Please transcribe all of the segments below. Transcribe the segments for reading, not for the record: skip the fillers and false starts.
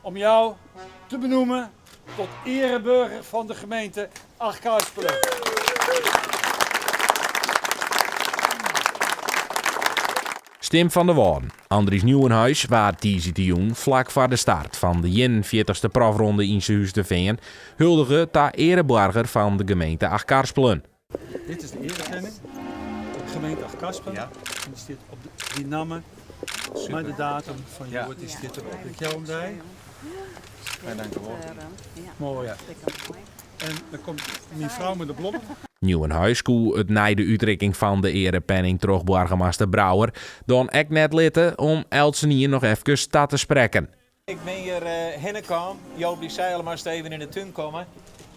Om jou te benoemen tot ereburger van de gemeente Achtkarspelen. Stim fan de Wâlden, Andries Nieuwenhuis waard tiisdeitejûn flak foar de start fan de ienenfjirtichste profronde yn Surhústerfean huldige ta eareboarger fan de gemeente Achtkarspelen. Dit is de earepenning, gemeente Achtkarspelen. En die stiet op de, dy namme mei de datum fan hjoed, dy stiet derop. Ik jou him dy. Ja, dankjewol. Moai. En dan komt myn frou mei de blommen. Nieuwenhuis koe it nei de útrikking fan de earepenning troch boargemaster Brouwer dan ek net litte om eltsenien noch efkes ta te sprekken. Ik bin hjir hinne kaam. Joop dy sei al, moatst even yn de tún komme.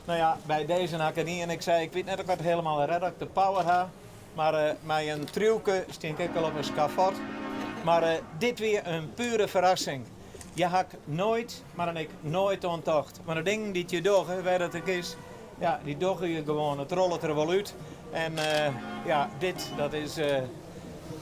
No ja, by dizze ha ik it dien. Ik sei, ik wit net of ik it helemaal red, of ik de power ha. Mar mei in triuwke stean ik ek al op in skafot. Mar dit wie in pure ferrassing. Hjir ha ik noait, mar dan ek noait oan tocht. Want de dingen dy't je dogge, wêr dat ek is, ja, dy dogge je gewoan. It rollet der wol út. En ja, dit, dat is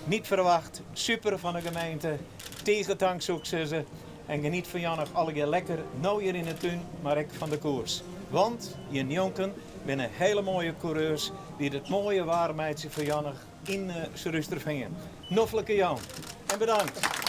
niet verwacht. Super fan de gemeente. Tige tank soe ik sizze. En geniet fan Jannich allegear lekker no hjir yn de tún, mar ek fan de koers. Want hjirnjonken binne hele moaie koereurs dy't it moaie waar meitsje foar Jannich yn Surhústerfean. Noflike jûn en bedankt!